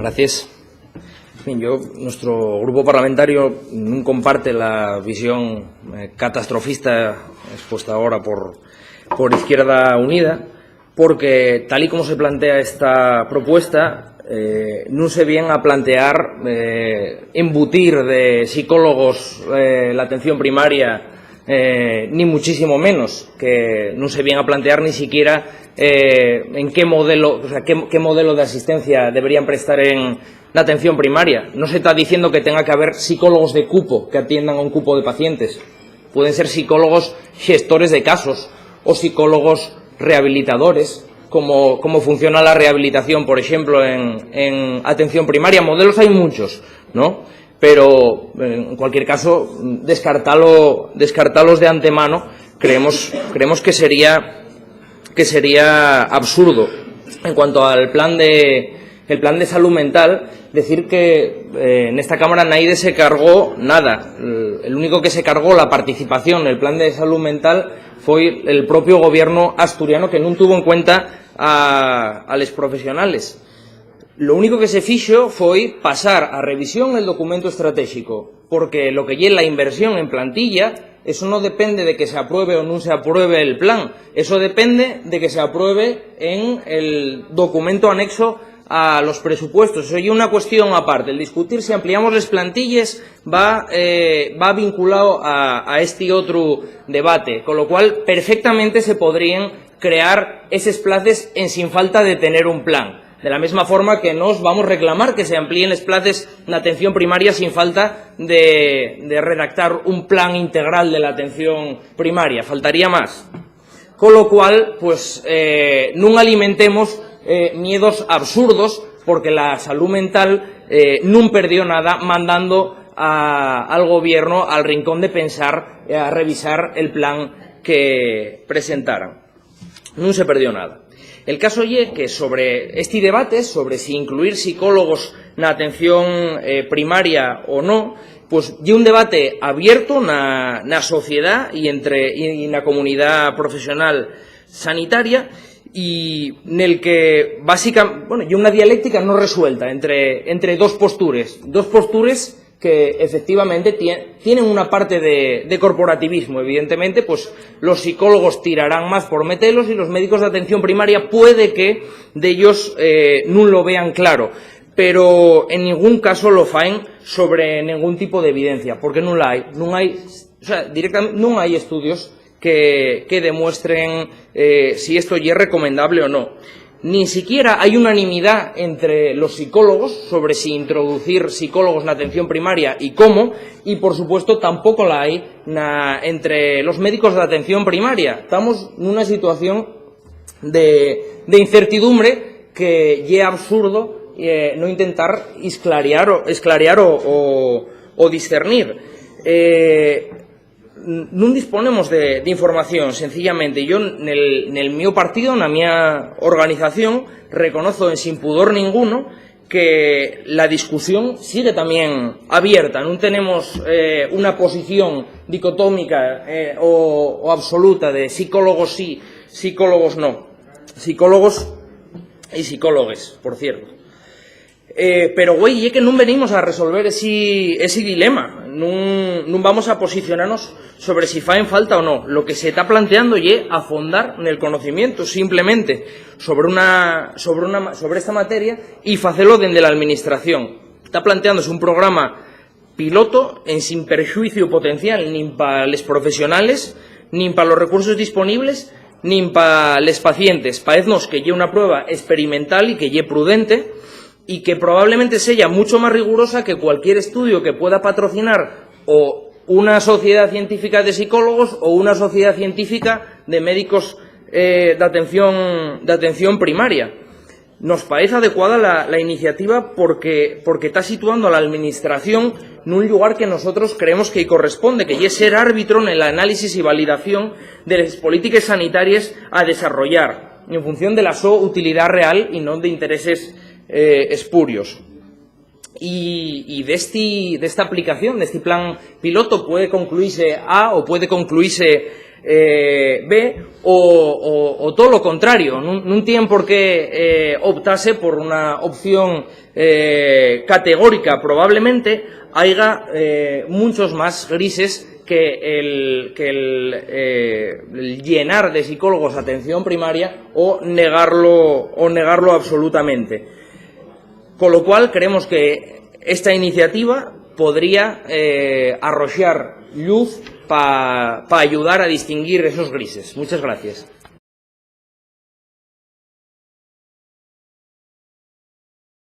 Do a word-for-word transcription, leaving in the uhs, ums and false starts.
Gracias. Bien, yo, nuestro grupo parlamentario nun comparte la visión, eh, catastrofista expuesta ahora por, por Izquierda Unida, porque tal y como se plantea esta propuesta, eh, nun se vien a plantear, eh, embutir de psicólogos, eh, la atención primaria, eh, ni muchísimo menos, que nun se vien a plantear ni siquiera, eh, en qué modelo, o sea, qué, qué modelo de asistencia deberían prestar en la atención primaria. No se está diciendo que tenga que haber psicólogos de cupo que atiendan a un cupo de pacientes. Pueden ser psicólogos gestores de casos o psicólogos rehabilitadores, como, como funciona la rehabilitación, por ejemplo, en, en atención primaria. Modelos hay muchos, ¿no? Pero, en cualquier caso, descartalo, descartalos de antemano, creemos, creemos que sería, que sería absurdo. En cuanto al plan de, el plan de salud mental, decir que, eh, en esta Cámara nadie se cargó nada. El, el único que se cargó la participación en el plan de salud mental fue el propio gobierno asturiano, que nun tuvo en cuenta a, a les profesionales. Lo único que se fixo foi pasar a revisión el documento estratégico, porque lo que ye la inversión en plantilla, eso no depende de que se apruebe o nun se apruebe el plan, eso depende de que se apruebe en el documento anexo a los presupuestos. Eso ye una cuestión aparte. El discutir si ampliamos les plantilles va, eh, va vinculado a, a este otro debate, con lo cual perfectamente se podrían crear eses places en sin falta de tener un plan. De la mesma forma que nos vamos reclamar que se amplíen les places n'atención primaria sin falta de, de redactar un plan integral de la atención primaria. Faltaría más. Con lo cual, pues, eh, nun alimentemos, eh, miedos absurdos, porque la salud mental, eh, nun perdió nada mandando a, al gobierno al rincón de pensar, eh, a revisar el plan que presentaran. Nun se perdió nada. El caso ye que sobre esti debate, sobre si incluir psicólogos na atención, eh, primaria o no, pues ye un debate abierto na, na sociedá y entre, y, y na comunidá profesional sanitaria, y nel que básica, bueno, ye una dialéctica no resuelta entre, entre dos postures, dos postures que efectivamente tie-, tienen una parte de, de corporativismo. Evidentemente, pues, los psicólogos tirarán más por metelos y los médicos de atención primaria puede que d'ellos, eh, nun lo vean claro, pero en ningún caso lo faen sobre ningún tipo de evidencia, porque nun la hai, nun hai, o sea, directamente nun hai estudios que, que demuestren, eh, si esto ye recomendable o no. Ni siquiera hay unanimidad entre los psicólogos sobre si introducir psicólogos na atención primaria y cómo, y, por supuesto, tampoco la hay na, entre los médicos de atención primaria. Estamos nuna situación de, de incertidumbre que ye absurdo, eh, no intentar esclariar o, esclariar o, o, o discernir. Eh, nun disponemos de, de información, sencillamente. Yo nel, nel mio partido, na mia organización, reconozo en sin pudor ninguno que la discusión sigue también abierta. Nun tenemos, eh, una posición dicotómica, eh, o, o absoluta de psicólogos sí, psicólogos no. Psicólogos y psicólogues, por cierto. Eh, pero, güei, ye que nun venimos a resolver esi, esi dilema. Nun, nun vamos a posicionarnos sobre si faen falta o no. Lo que se ta planteando ye afondar nel conocimiento, simplemente, sobre una, sobre una ma-, sobre esta materia y facelo dende la administración. Ta planteándose un programa piloto en sin perxuiciu potencial nin pa les profesionales, nin pa los recursos disponibles, nin pa les pacientes. Paeznos que ye una prueba experimental y que ye prudente y que probablemente seya mucho más rigurosa que cualquier estudio que pueda patrocinar o una sociedad científica de psicólogos o una sociedad científica de médicos, eh, de atención, de atención primaria. Nos paez adecuada la, la iniciativa porque, porque ta situando a la Alministración nun llugar que nosotros creemos que-y corresponde, que ye ser árbitro nel análisis y validación de les polítiques sanitaries a desarrollar en función de la so utilidá real y non d'intereses, eh, espurios. Y, y d'esti, d'esta aplicación, d'esti plan piloto, puede concluise A o puede concluise eh, B, o, o, o todo lo contrario, nun, nun tien por qué, eh, optase por una opción, eh, categórica. Probablemente haya, eh, muchos más grises que el, que el, eh, el llenar de psicólogos atención primaria o negarlo, o negarlo absolutamente. Con lo cual, creemos que esta iniciativa podría, eh, arroxar luz para pa ayudar a distinguir esos grises. Muchas gracias.